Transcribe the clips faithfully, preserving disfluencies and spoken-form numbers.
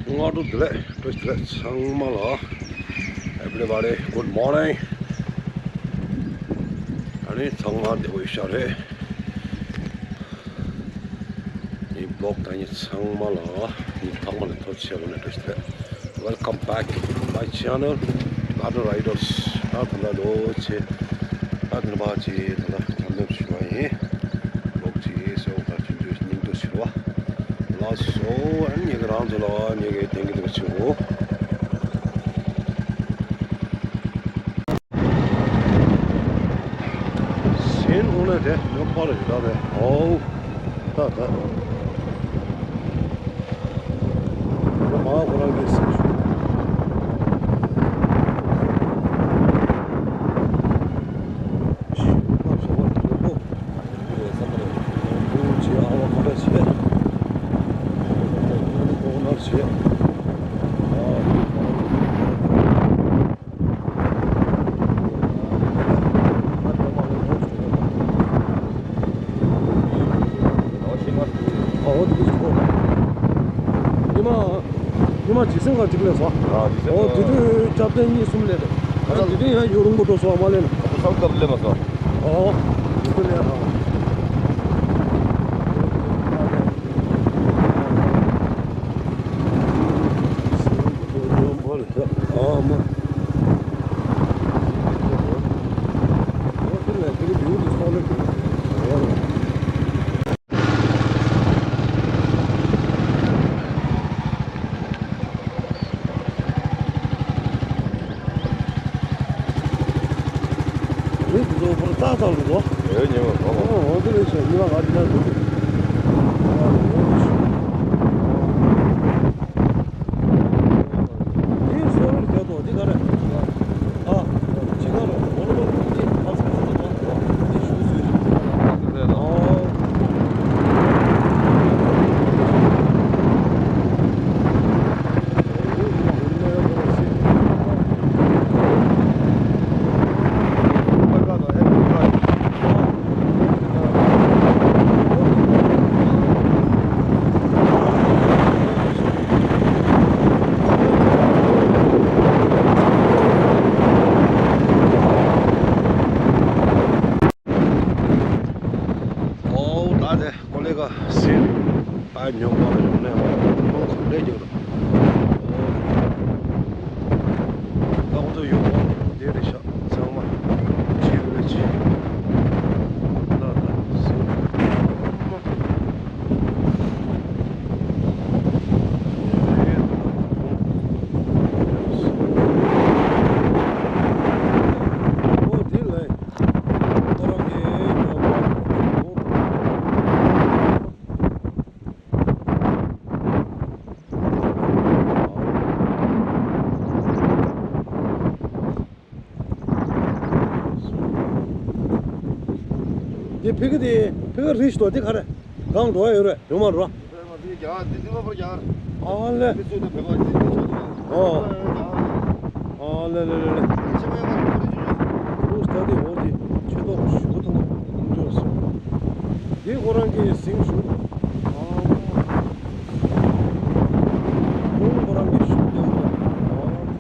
སྔ་དྲོ་བདེ་ལེགས། བཀྲ་ཤིས་བདེ་ལེགས་ཚང་མ་ལ། Everybody, good morning. ཨ་ནི་ཚང་མ་བདེ་པོ་ཡོད་ཤག་རེད། ངའི་བི་ལོག་ད་ནི་ཚང་མ་ལ་ངའི་ཐོག་མ་ལ་ཐུགས་རྗེ་ཆེ་ལབ་ནས་བཀྲ་ཤིས་བདེ་ལེགས། Welcome back my channel, Garden Riders. ད་ད་ལྟ་ལོ་ཆེ། ད་དེ་ནས་ཕར་ཅིག་ད་ལྟ་གྲམ་གྲམ་ཞུ་བ་ཡིན། ལོག་ཅིག་སེའུ་ཁ་ཆུང་ཆུང་སྙིང་སྡུག་ཞུ་བ། ལགས་སོ། ཨ་ནི་ངེད་ཀྱི་རང་ཚོ་ལ་ངེད་ཀྱི་དེང་གི་དེ་ག་ཆུ་བོ། ཟིན་འོང་ན་དེ་ཉོ་པ་ལ་ཡོད་ད་རེད། ཨོའུ། ད་ད། ད་མ་ཁོ་རང་གིས་ཟིན་ཞུ། ཞིག་མ་བྱ་བ་ཡོད་པོ། བུ་ཆེ་ཨ་བ་ག་འདྲ་བྱེད། ཁོ་ནར་བྱེད། ཨ། ཨ་འོ་དེ་དུས་སུ་ཉི་མ། ཉི་མ་ཇི་སེང་ག་གཅིག་ལས་སོ། ཨ་ཇི་སེང་། ཨོ་དེ་དུས་སྐྱབས་ཐེངས་གཉིས་གསུམ་ལས་རེད། ཨ་ད་དེ་དུས་ཡང་ཡུན་རིང་པོ་འགྲོ་སོང་བ་མ་ལས་ན། ཨ་ད་སང་སྐབས་ལས་མ་སོང་། ཨོ་དེ་དུས་ལས་ར། ཨ་མ། ཨོ་དེ་ལས་དེ་གི་ཡུལ་དུ་སོང་ལེ། རེད་འདུག་ཁོ་རྩ་ཚང་འདུག་གོ། ཨེ་ཉེ་བ་གོ། ཨོ་འོ་དེ་རེད་ཤག་ཉི་མ་ང་འདི་ན་འདུག་དེ་སོ་རེད་རྒྱ་ཐོག་འདི་ག་རེད། ཨ། ཅི་ག་རེད་འོ་ལོ་འདི་ཨ་ཚ་ཚ་ཚ་ཐོག་འདི་ཞུ་སུས་རེད། ཨ་ཚ་ཚ་ཚ། ཨོ་ད་དེ་ཀོ་ལེ་ག་སེ་ཨ་ཉོ་པ་ཡོང་ནས་ཨོ་ཁོང་ཁོང་ལས་རྒྱག་རོགས། ཨོ་ད་ཁོང་ཚོ་ཡོང་བ་དེ་རེད་ཤག་ཚང་མ་ཅི་རེད་ཅི། ད་ད་སེ། ཨོ་དེ་ལས། འདི་ཕི་གི་དེ་ཕི་གི་རིས་དོ་འདི་ག་རེ་གང་འགྲོ་ཡ་ཡོད་རེད་རུ་མ་རུ། ཨ་ལེ། ཨོ། ཨ་ལེ་ལེ་ལེ་ལེ། ཨུ་ད་དེ་འོ་དེ་ཆེ་ཏོག་ཞུ་དང་འཇོག་སོང་། དེ་ཁོ་རང་གིས་ཟིང་ཞུ། ཨ། ཁོང་ཁོ་རང་གིས་ཞུ་དེ་འོ། ཨ།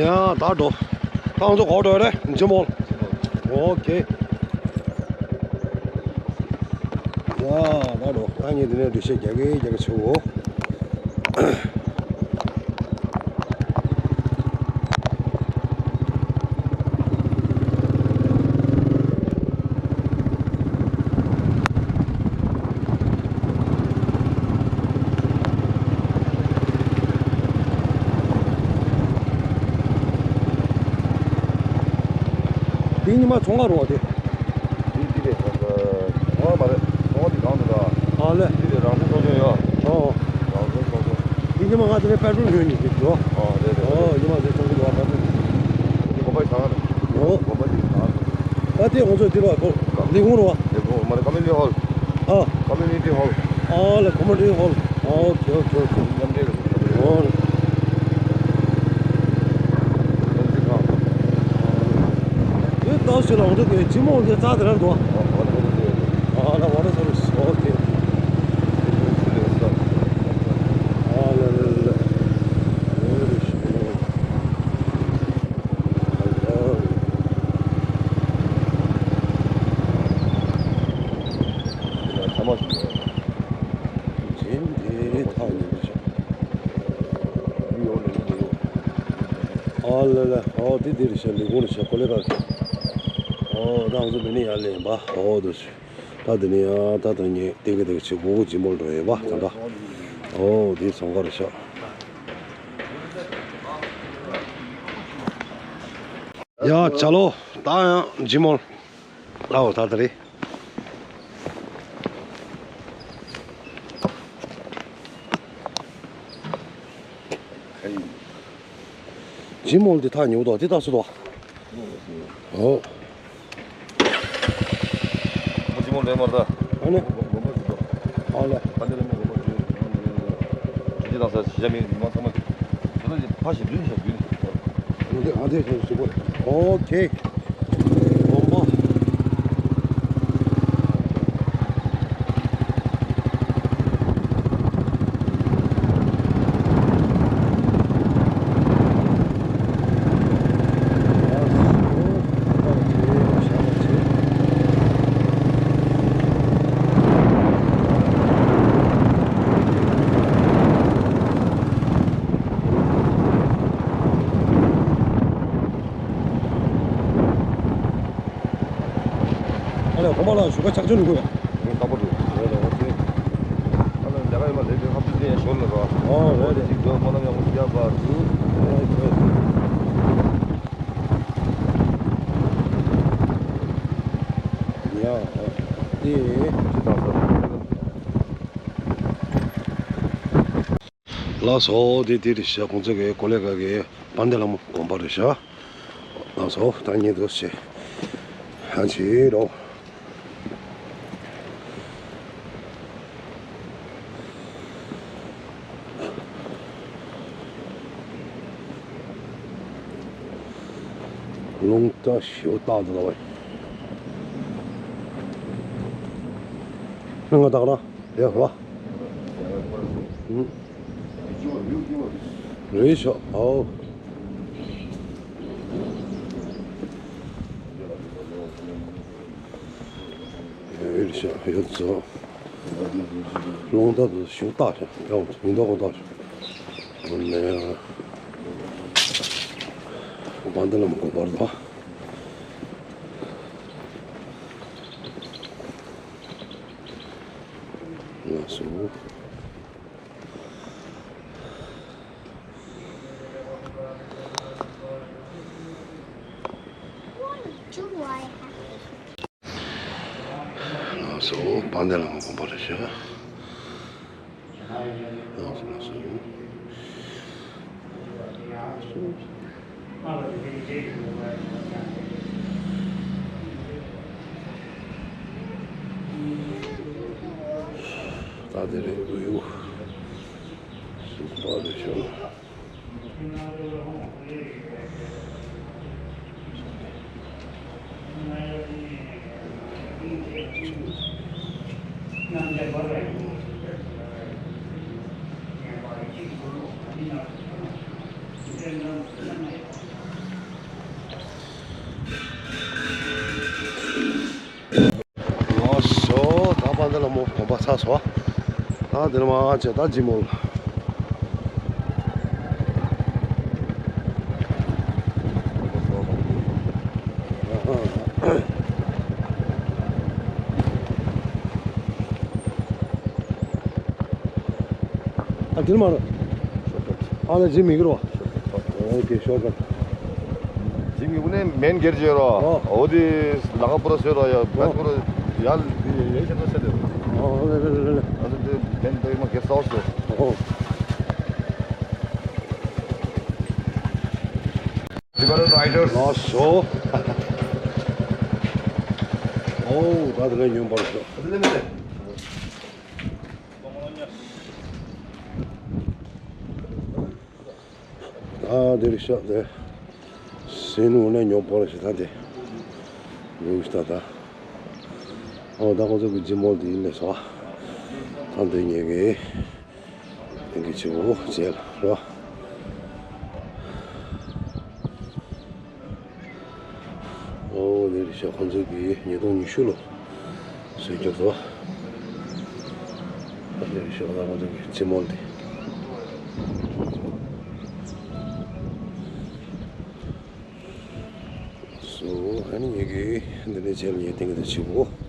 ཡ་ད་འགྲོ། ད་ང་ཚོ་ག་པར་འགྲོ་ཡ་རེད། འཇིམ་ཧོལ། ཨོ་ཁེ། ཡ་ད་འགྲོ། ད་ངས་འདི་ནས་འགྲེལ་བཤད་རྒྱག་གི་རྒྱག་གི་བྱེད་འོ། དེ་ཉི་མ་ཚོང་ཁང་རོགས་དེ། འདི་འདི་རེད། ཚོང་ཁང་མ་རེད། ཚོང་ཁང་འདི་གང་འདུག་ལ། ཨ་ལེ། འདི་རེད། རང་བྱུང་སྲུང་སྐྱོང་ཡོད། ཨོ། རང་བྱུང་སྲུང་སྐྱོང་། དེ་ཉི་མ་ང་དེ་ནས་པེ་ཊྲོལ་ཉོས་ནས་འགྲོ། ཨོ་རེད་རེད། ཨོ་ཉི་མ་དེ་ཚོང་གི་འདུག་པེ་ཊྲོལ། འདི་དགོན་པ་གང་རེད། ཨོ། དགོན་པ་འདི་གང་རེད། ད་དེ་ང་ཚོ་འདི་རོགས་ལས་ཁུངས་རོགས། ལས་ཁུངས་མ་རེད། ཀོ་མིའུ་ནི་ཊི་ཧོལ། ཨ། ཀོ་མིའུ་ནི་ཊི་ཧོལ། ཨ་ལེ། ཀོ་མིའུ་ནི་ཊི་ཧོལ། ཨོ་ཁེ་ཨོ་ཁེ་ཨོ་ཁེ། མཉམ་འབྲེལ་རེད། ཨོ་ལེ། ཨོ་ལེ། ཨེ་ད་ཞིག་ལ་འོང་དུས་ཀྱི་ཅི་མོ་འདི་རྩ་དེ་ར་འདུག་ཨ་ལེ། ཝ་ཊར་སར་བི་སི། ཨོ་ཁེ། ཨ་ལེ་ལེ་ལེ། ཨོ་ལེ་ཤི། ཨ་ལ་ལ། ཨོ་དེ་དེ་རེད་ཤག་ལས་ཁུངས་རེད་ཤག་ཀོ་ལེ་ག་ཨོ་ད་ང་ཚོ་མི་ནི་ཡར་ལེན་པ། ཨོ་དུ་ཤི། ད་དེ་ནི་ཡང་ད་ད་ངས་ཏིག་ཏིག་བྱེད་དགོས་ཀྱི་མོལ་འགྲོ་ཡོད་པ་ད་ད། ཨོ་དེ་ཚོང་ཁང་རེད་ཤག་ཡ་ཅ་ལོ། ད་ཡང་ཇི་མོལ། ཨའོ་ད་ད་རེད། ཇི་མོལ་འདི་ཐག་ཉེ་བོ་དོ་དེ་ལྟ་སུ་དོ། ཨོ། ཇི་མོལ་རེད་མར་ད། ཨ་ནི། ཨ་ལེ། ཨ་ནི་རེད་མོ་གོ་ཇི་དང་ས་ཞི་ཞ་མི་མ་ཚང་མ། ད་ལྟ་ཕ་ཞིག་བདུན་ཞིག་བདུན། ཨ་དེ་ཨ་དེ་ཞིག་ཞིག་གོ། ཨོ་ཁེ། དགོན་པ། ཨ་ལས་གོང་མ་ལ་བཞུགས་ཁ་ཆག་ཆོག་འདུག་ཡ། ངས་ཁག་པོ་འདུག་རེད་རེད་ཨོ་ཙི། ཨ་ལས་ལས་ཀ་ཡོད་མ་རེད་དེ་ཧབ་ཏུ་ཅན་ཞོར་ལ་རོ། ཨོ་རེད་རེད། ཅིག་འགྲོ་སྨོན་ལམ་ཡག་པོ་ཞིག་རྒྱག་པ། རེད་རེད། ཡ་ཨོ་ཙི། ཅི་དང་ས། ལགས་སོ། དེ་དེ་རེད་ཤག་ཁོང་ཚོ་གི་ཀོ་ལེ་ག་གི་དཔལ་ལྡན་ལྷ་མོ་དགོན་པ་རེད་ཤག་ལགས་སོ། ད་ཉིན་དུ་ཆེ་ཧ་ཆེ་རོ། རླུང་རྟ་ཞོ་སྟག་འདི་ལ་བ། ང་དག་ན་རེད་བ། ཨུ། རེད་ཤག་ཨའོ། རེད་ཤག་ཡོད་ཚོ། རླུང་རྟ་དུ་ཞུགས་བཏགས་ཤག་ཡང་ཡིན་མདོག་ཁོ་བཏགས་ཤག་ཨོ་ལེ། དཔལ་ལྡན་ལྷ་མོ་དགོན་པ་རེད་བ། ལགས་སོ། ལགས་སོ། དཔལ་ལྡན་ལྷ་མོ་དགོན་པ་རེད་ཤག་ལགས་སོ་ལགས་སོ། ད་དེ་རེད་འདུག་ཡོ། སུ་པ་རེད་ཤག་ལོག་པ་ཚར་སོང་། ད་དེ་ནས་མར་བྱས་ད་ཇིམ་ཧོལ། ཨ་དེ་ནས་མར། ཨ་ན་ཇིམ་མི་དགོས་རོ། ཨོ་ཀེ། ཤོར་ཀཊ། ཇིམ་གྱི་དབུ་ནས་མེན་གྱེར་བྱས་རོ། ཨོ། འོ་དེ་ལ་ཁ་པུ་ར་བཟོས་རོ། ཡ་ཨོ་བད་པུ་ར་ཡ་ལ་ཡ་ཤ་ཏོ་ཤ་དེ། ཨོ་རེད་རེད་རེད་རེད། ཨ་ནི་དེ་མེན་དེ་མ་གྱེར་ས་བཟོས། ཨོ། River Riders། ལགས་སོ། ཨོ་ད་དེ་ལས་ཉོན་པར་ཤོག། ཨ་དེ་རིག་ཤག་དེ། སེན་འུ་ནས་ཉོ་པོ་རེ་ཞིག་ད་དེ། ཉོ་ཞིག་ད་ད། ཨོ་ད་ཁོ་ཚོ་གི་ཇིམ་ཧོལ་དེ་ཡིན་ནས་སོ། ད་དེ་ཉེ་གི། དེང་གི་ཆུ་བོ་བྱེད་རོ། ཨོ་དེ་རེད་ཤག་ཁོང་ཚོ་གིས་ཉིས་སྟོང་ཉི་ཤུ་ལོ་བཟོས་རྒྱུ་རེད། དེ་རེད་ཤག་ད་ཁོང་ཚོ་གི་ཇིམ་ཧོལ་དེ། སོ་ཨ་ནི་ངེད་ཀྱིས་འདི་ནས་བྱས་ལ་ངས་དེང་གི་དེ་བྱེད་དགོས།